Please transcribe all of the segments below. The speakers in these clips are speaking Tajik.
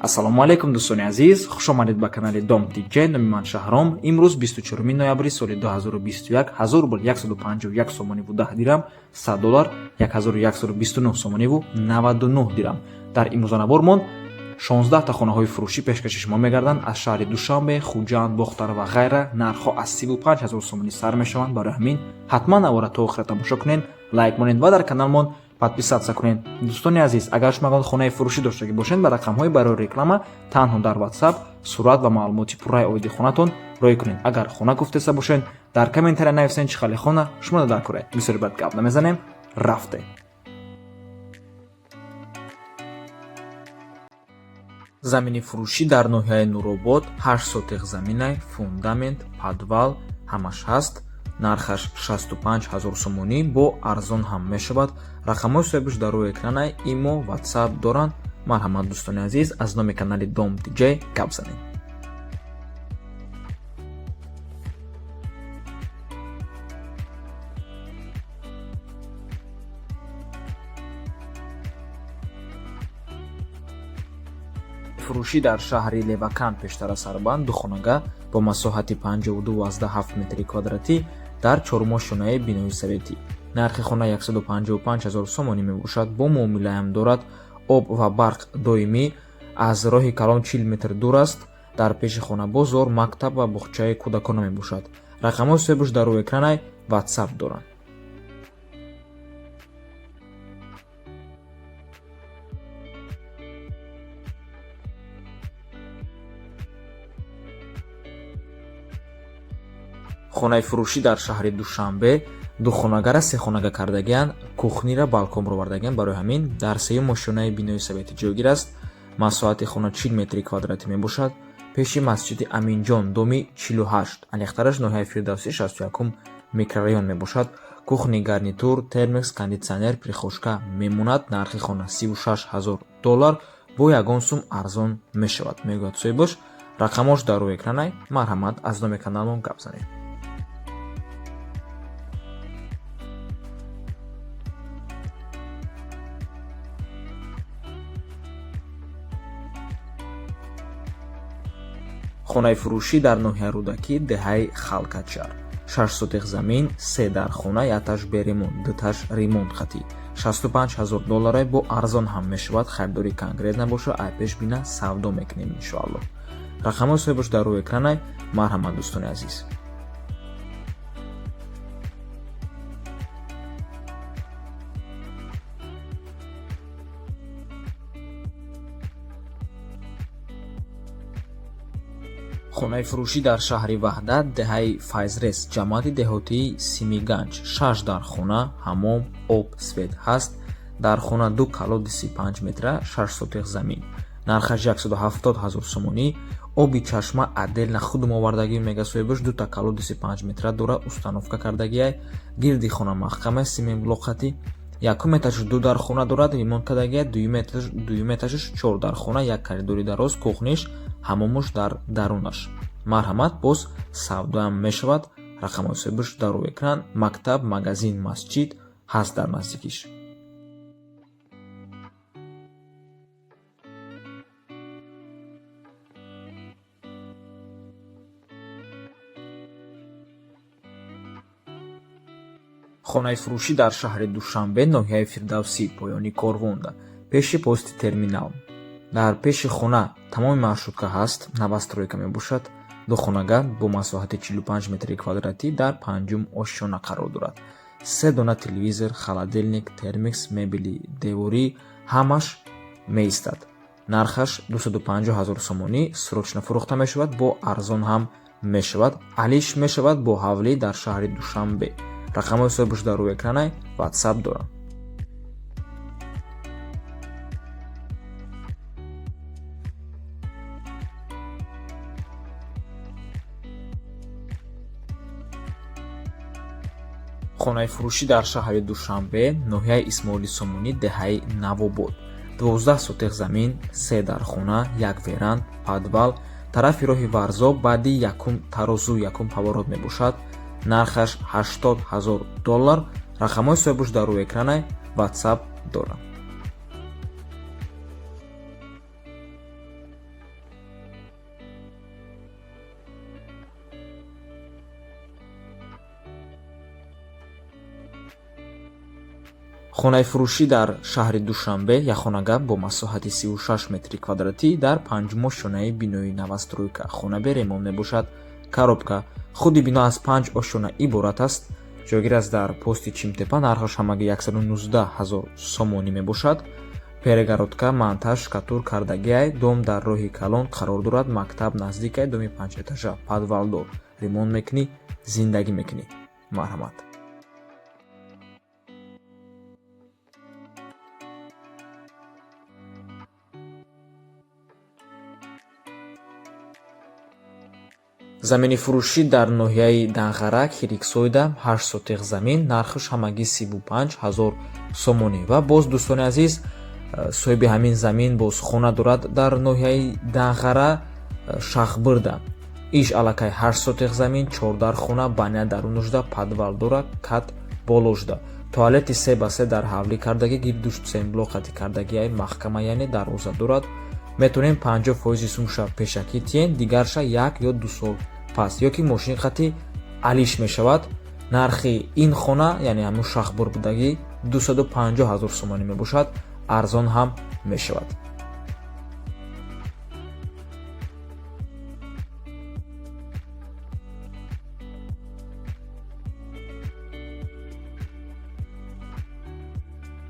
Ассалому алайкум, дӯстони азиз, хуш омадед ба канали Дом ТЖ. Номи ман Шаҳром. Имрӯз 24 ноябри соли 2021, 1000 рубл 151 сомониву 10 дирам, 100 доллар 1129 сомониву 99 дирам. Дар имрӯзанабормон 16 та хонаҳои фурӯшӣ пешкаши шумо мегарданд аз шаҳри Душанбе, Хуҷанд, Бохтар ва ғайра. Нархҳо аз 35 ҳазор сомонӣ сар мешаванд. Барои ҳамин ҳатман навора то охира тамошо кунед, лайк монед ва дар каналмон подписаться кунед. Дӯстони азиз, агар шумо хонаи фурӯшӣ доштагӣ бошед, ба рақамҳои барои реклама танҳо дар WhatsApp сурат ва маълумоти пурраи оиди хонатон рой кунед. Агар хона гуфтеса бошед, дар комментария нависед, чӣ хеле хона шумо дар куред. Бисёри бад гап намезанем, рафтем. Замини фурӯшӣ дар ноҳияи Нуробод, 8 сотих заминай, фундамент, подвал ҳамаш ҳаст. Нархаш 65 ҳазор сомонӣ, бо арзон ҳам мешавад. Рақамҳои соҳибаш дар рӯи экранай, имо, WhatsApp доранд. Марҳамат, дӯстони азиз, аз номи канали Дом ТЖ гап занед. Фурӯшӣ дар шаҳри Леваканд, пештара Сарбанд, духонага бо масоҳати 52,7 метри квадратӣ дар чормошонаи бинои советӣ. Нархи хона 155 ҳазор сомонӣ мебошад, бо муомилаам дорад. Об ва барқ доимӣ, аз роҳи калон 40 метр дур аст. Дар пеши хона бозор, мактаб ва боғчаи кӯдакона мебошад. Рақамҳои соҳибаш дар рӯи экранай, WhatsApp доранд. Хонаи фурӯшӣ дар шаҳри Душанбе, духонагара сехонага кардагианд, кухнира балкон ровардагианд. Барои ҳамин дар сеюм ошёнаи бинои советӣ ҷойгир аст. Масоҳати хона 40 метри квадратӣ мебошад. Пеши масҷиди Аминҷон, доми 48, аниқтараш ноҳияи Фирдавсӣ, 61 микрорайон мебошад. Кухни гарнитур, термекс, кондитсионер, прихожка мемонад. Нархи хона 36 ҳазор доллар, бо ягон сум арзон мешавад, мегӯяд соҳибаш. Рақамош дар рӯи экранай. Марҳамат, аз номи каналмон гап занед. Хонаи фурӯшӣ дар ноҳияи Рӯдакӣ, деҳаи Халкатшар, 6 сотих замин, се дар хона, якташ бе ремонт, дуташ ремонт хатӣ, 65 ҳазор долларе, бо арзон ҳам мешавад. Харидори конкрет набоша, ай пеш бина савдо мекунем, иншоалло. Рақамҳои соҳибаш дар рӯи экранай. Марҳамат, дӯстони азиз. Хонаи фурӯшӣ дар шаҳри Ваҳдат, деҳаи Файзрес, ҷамоати деҳотии Симиганҷ, шаш дар хона, ҳамом, об, свет ҳаст. Дар хона ду колодеси 5 метра, 6 сотих замин. Нархаш 170 ҳазор сомонӣ. Оби чашма отдельно худум овардагӣ, мега соҳибаш. Дута колодеси 5 метра дора, установка кардагиай. Гирди хона маҳкама, цементблок хатӣ. Якум этажш ду дар хона дорад, ремонт кардагиай, дуюм этажш чор дар хона, як коридори дароз, кухниш, ҳамомуш дар дарунаш. Марҳамат, боз савдоам мешавад. Рақамҳои соҳибаш дар рӯи экран. Мактаб, магазин, масҷид ҳаст дар наздикиш. Хонаи фурӯшӣ дар шаҳри Душанбе, ноҳияи Фирдавсӣ, поёни Корвонда, пеши пости терминал. Дар пеши хона тамоми маршрутка ҳаст, новостройка мебошад. Духонага бо масоҳати 45 метри квадратӣ дар панҷум ошёна қарор дорад. Се дона телевизор, холодильник, термикс, мебели деворӣ ҳамаш меистад. Нархаш 250 ҳазор сомонӣ, срочно фурӯхта мешавад, бо арзон ҳам мешавад. Алиш мешавад бо ҳавлӣ дар шаҳри Душанбе. Рақамҳои соҳибаш дар рӯи экранай, WhatsApp доранд. Хонаи фурӯшӣ дар шаҳри Душанбе, ноҳияи Исмоили Сомонӣ, деҳаи Навобод, 12 сотих замин, се дар хона, як веранд, подвал, тарафи роҳи Варзоб, баъди якум тарозу, якум поворот мебошад. Нархаш 80 ҳазор доллар. Рақамҳои соҳибаш дар рӯи экранай, WhatsApp дорад. Хонаи фурӯшӣ дар шаҳри Душанбе, яхонага бо масоҳати 36 метри квадратӣ дар панҷум ошёнаи бинои новостройка. Хона бе ремонт мебошад, коробка. Худи бино аз панҷ ошёна иборат аст. Ҷойгир аст дар пости Чимтепа, нархаш ҳамагӣ 119 ҳазор сомонӣ мебошад. Перегородка, монтаж, штукатур кардагиай, дом дар роҳи калон қарор дорад, мактаб наздикай, доми панҷэтажа, подвалдор. Ремонт мекунӣ, зиндагӣ мекунӣ. Марҳамат. Замини фурӯшӣ дар ноҳияи Данғара, Хириксойда, 8 сотиқ замин, нархаш ҳамагӣ 35 ҳазор сомонӣ. Ва боз, дӯстони азиз, соҳиби ҳамин замин боз хона дорад дар ноҳияи Данғара, Шахбирда. Иш аллакай 8 сотиқ замин, 14 хона, баня дарунушда, подвал дорад, кат болошда. Туалети се ба се дар ҳавлӣ кардагӣ, гирдуш цемблоқати кардагиай, маҳкама, яъне дарвоза дорад. Метавонем 50 фоизи сумша пешакӣ тиен, дигарша 1 ё 2 сол пас, ё ки мошин қати алиш мешавад. Нархи ин хона, яъне ҳамун шахбур будагӣ, 250 ҳазор сомонӣ мебошад, арзон ҳам мешавад.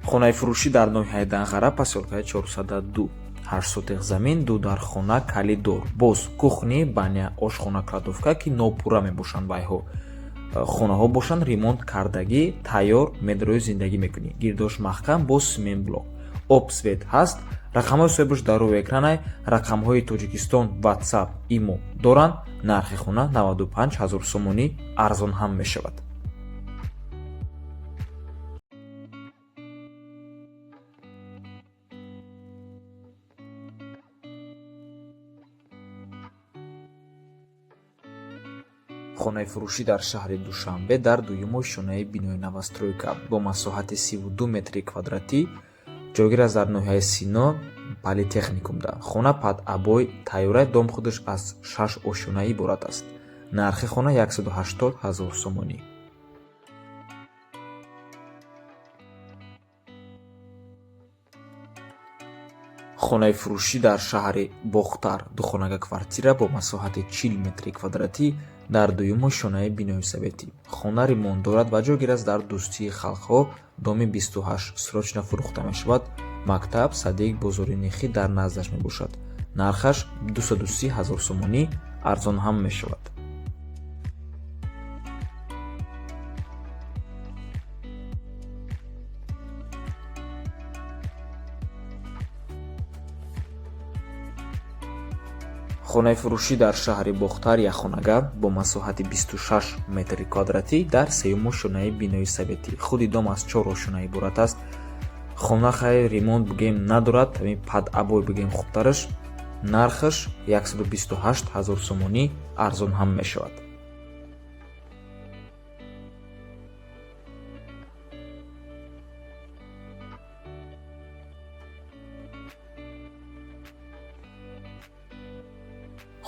Хонаи фурӯшӣ дар ноҳияи Данғара, посёлкаи 402, 8 сотиқ замин, ду дархона, калидор, боз кухни, баня, ошхона, кладовка, ки нопурра мебошанд. Вайҳо хонаҳо бошанд ремонт кардагӣ, тайёр, медрои зиндагӣ мекунӣ. Гирдош маҳкам, боз цементблок, об, свет ҳаст. Рақамҳои соҳибаш дар рӯи экранай, рақамҳои Тоҷикистон, Ватсап, Имо доранд. Нархи хона 95 ҳазор сомонӣ, арзон ҳам мешавад. Хонаи фурӯшӣ дар шаҳри Душанбе дар дуюм ошёнаи бинои новостройка бо масоҳати 32 метри квадратӣ ҷойгир аст дар ноҳияи Сино, Политехникумда. Хона под обои тайёра, дом худаш аз шаш ошёна иборат аст. Нархи хона 180 ҳазор сомонӣ. Хонаи фурӯшӣ дар шаҳри Бохтар, духонага квартира бо масоҳати 40 метри квадратӣ дар дуюм ошёнаи бинои советӣ. Хона ремонт дорад ва ҷойгир аст дар Дӯстии халқҳо, доми 28. Срочно фурӯхта мешавад. Мактаб, садик, бозори Нехӣ дар наздаш мебошад. Нархаш 230 ҳазор сомонӣ, арзон ҳам мешавад. Хонаи фурӯшӣ дар шаҳри Бохтар, яхонага бо масоҳати 26 метри квадратӣ дар сеюм ошёнаи бинои советӣ. Худи дом аз чор ошёна иборат аст. Хона хайр, ремонт бигем надорад, ҳамин под обои бигем хубтараш. Нархаш 128 ҳазор сомонӣ, арзон ҳам мешавад.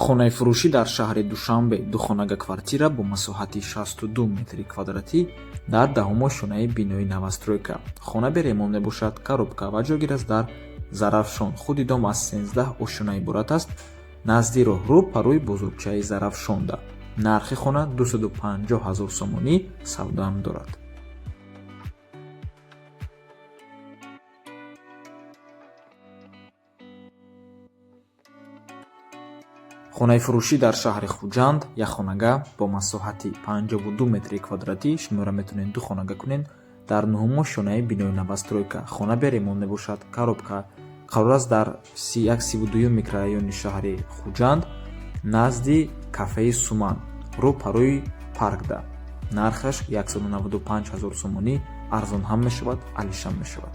Хонаи фурӯшӣ дар шаҳри Душанбе, духонага квартира бо масоҳати 62 метри квадратӣ дар даҳум ошёнаи бинои новостройка. Хона бе ремонт мебошад, коробка ва ҷойгир аст дар Зарафшон. Худи дом аз 13 ошёна иборат аст, назди роҳрӯ, парои бозорчаи Зарафшонда. Нархи хона 250 ҳазор сомонӣ, савдаам дорад. Хонаи фурӯшӣ дар шаҳри Хуҷанд, яхонага бо масоҳати 52 метри квадратӣ, шуморо метавонед ду хонага кунед, дар нуҳум ошёнаи бинои новостройка. Хона бе ремонт мебошад, коробка. Қарор аст дар 132-юм микрорайони шаҳри Хуҷанд, назди кафеи Суман, рӯ парои паркда. Нархаш 195 ҳазор сомонӣ, арзон ҳам мешавад, алишам мешавад.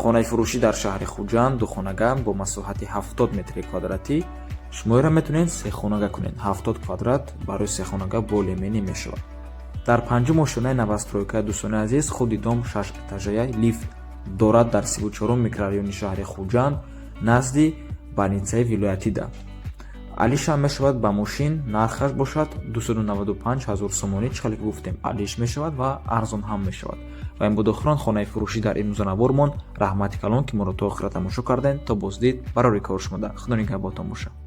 Хонаи фурӯшӣ дар шаҳри Хуҷанд, духонага бо масоҳати 70 метри квадратӣ, шумоеро метавонед сехонага кунед, 70 квадрат барои сехонага более-менее мешавад. Дар панҷум ошёнаи новостройка, дӯстони азиз, худи дом шаш этажая, лифт дорад, дар 34-ум микрорайони шаҳри Хуҷанд, назди больницаи вилоятида. Алишам мешавад ба мошин, нархаш бошад 295 ҳазор сомонӣ. Чӣ хеле ки гуфтем, алиш мешавад ва арзон ҳам мешавад. Ва ин буд охирон хонаи фурӯшӣ дар имрӯза. Раҳмати калон, ки моро то охира тамошо кардем. То боздид, барори кор шумода, Худо нигаҳботон бошад.